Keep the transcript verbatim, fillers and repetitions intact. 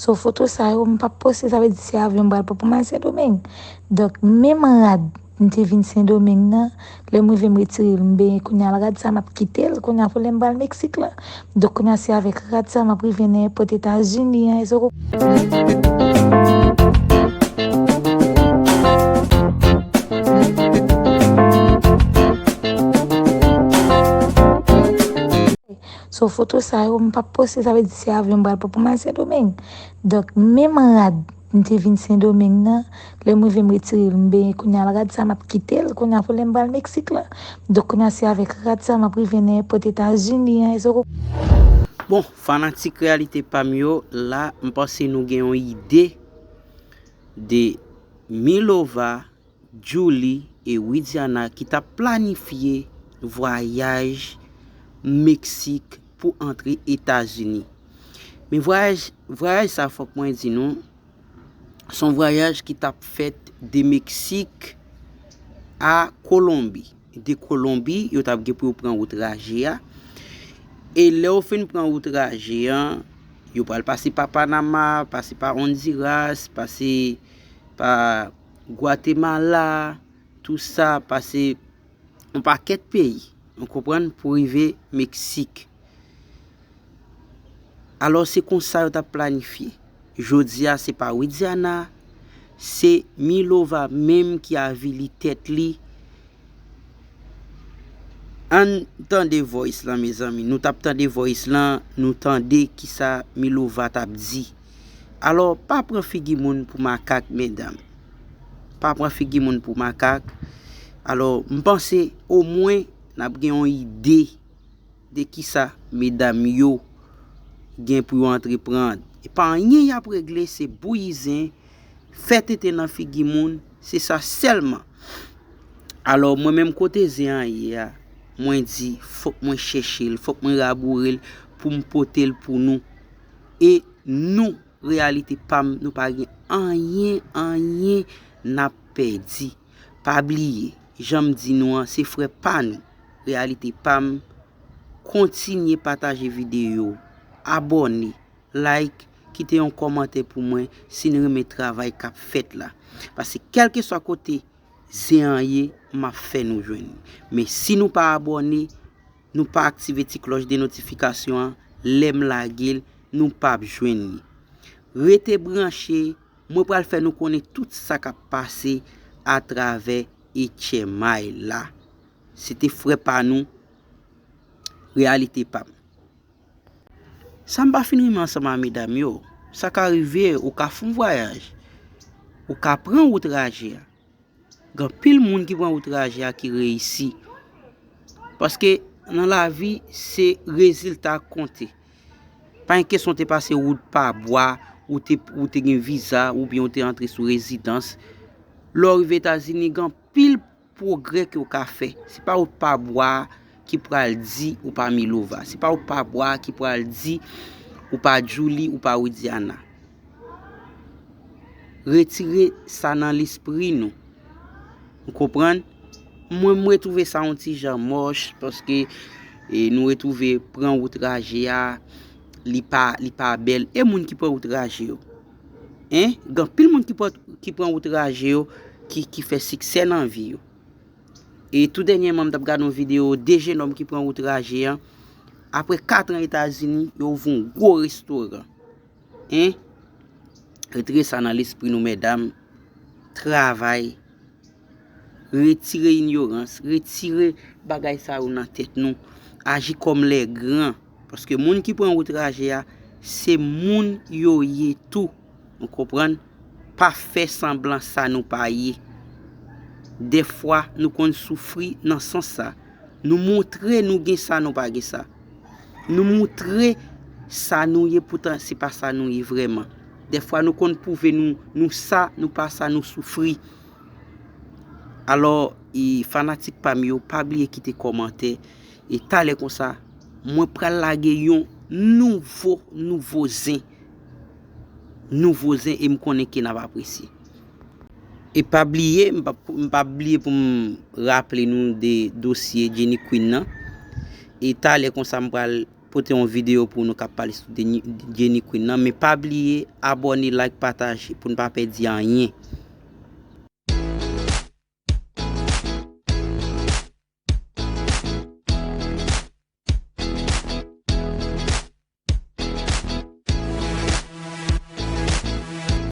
So foto sa yo, m p ap poste, sa vle di se avyon m pral pran pou m al Sendomeng. Donk, menm rad m te vin Sendomeng nan, lè m rive m retire l, m benyen kounye a, rad sa m ap kite l, kounye a pou lè m pral Meksik la. Donk, kounye a se avèk rad sa m ap rive nan èpòt Etazini an, èske w konprann? So foto sa yo, m p ap poste, sa vle di se avyon m pral pran pou m al Sendomeng. Donk, menm rad m te vin Sendomeng nan, lè m rive m retire l, m benyen kounye a, rad sa m ap kite l, kounye a pou lè m pral Meksik la. Donk, kounye a se avèk rad sa m ap rive nan èpòt Etazini an, èske w konprann? Bon, fanatik Reyalite Pam yo, la, m panse nou gen yon ide de Milova, Djouly e Widiana ki t ap planifye vwayaj Meksik pou antre Etazini. Men vwayaj, vwayaj sa, fòk mwen di nou, se yon vwayaj ki t ap fèt de Meksik a Kolonbi. De Kolonbi, yo t ap gen pou yo pran wout raje a. E lè yo fin pran wout raje an, yo pral pase pa Panama, pase pa Honduras, pase pa Gwatemala, tou sa, pase yon pakèt peyi, ou konprann, pou rive Meksik. Alò, se konsa yo t ap planifye. Jodi a, se pa Widiana, se Milova menm ki avili tèt li. Ann tande voice lan, mezanmi. Nou t ap tande voice lan, nou tande kisa Milova t ap di. Alò, pa pran figi moun pou makak, medam. Pa pran figi moun pou makak. Alò, m panse, omwen, n ap gen yon ide de kisa medam yo gen pou yo antreprann. E pa anyen y ap regle, se bouyi zen, fè tenten nan figi moun, se sa sèlman. Alò, mwen menm kote zen an ye a, mwen di, fòk mwen chèche l, fòk mwen raboure l pou m pote l pou nou. E nou, Reyalite Pam, nou pa gen anyen, anyen n ap pèdi. Pa bliye, jan m di nou an, se frè pa nou. Reyalite Pam, kontinye pataje videyo, abòne, like, kite yon kòmantè pou mwen si n renmen travay k ap fèt la. Paske kèlkeswa kote zen an ye, m ap fè nou jwenn li. Men si nou pa abòne, nou pa aktive ti klòch de notifikasyon an, lè m lage l, nou p ap jwenn li. Rete branche, mwen pral fè nou konnen tout sa k ap pase atravè H M I la. Se te frè pa nou, Reyalite Pam. Sa m pa fin renmen ansanm a medam yo, sa ka rive, ou ka fè yon vwayaj, ou ka pran wout raje a. Gen anpil moun ki pran wout raje a ki reyisi. Paske nan lavi, se rezilta k konte. Pa gen kesyon w te pase wout pa bwa, ou te, ou te gen viza, oubyen ou te antre sou rezidans. Lè w rive Etazini, gen anpil pwogrè ke w ka fè. Se pa wout pa bwa ki pral di ou pa Milova. Se pa wout pa bwa ki pral di ou pa Djouly, ou pa Widiana. Retire sa nan lespri nou. Ou konprann? Mwen, m retwouve sa yon ti jan mòch, paske, e, nou retwouve pran wout raje a, li pa, li pa bèl. E moun ki pran wout raje yo? Hein? Gen anpil moun ki pran, ki pran wout raje yo, ki, ki fè siksè nan vi yo. E tou dènyèman, m t ap gade yon videyo de jennòm ki pran wout raje an. Apre kat an Etazini, yo ouvri yon gwo restoran. Hein? Retire sa nan lespri nou, medam. Travay. Retire inyorans. Retire bagay sa yo nan tèt nou. Aji kòm lè gran. Paske moun ki pran wout raje a, se moun yo ye tou. Ou konprann? Pa fè sanblan sa nou pa ye. Dèfwa, nou konn soufri nan sans sa. Nou montre nou gen sa, nou pa gen sa. Nou montre sa nou ye, poutan se pa sa nou ye vrèman. Dèfwa, nou konn pwouve nou, nou sa, nou pa sa, nou soufri. Alò, e, fanatik pa m yo, pa bliye kite kòmantè. E talè konsa, mwen pral lage yon nouvo, nouvo zen. Nouvo zen, e m konnen ke n ap apresye. E pa bliye, m p ap, m p ap bliye pou m raple nou de dosye Jenny Queen nan. E talè konsa, m pral Pote yon videyo pou nou k ap pale sou Jenny Queen nan, men pa bliye abòne, like, pataje pou n pa pèdi anyen.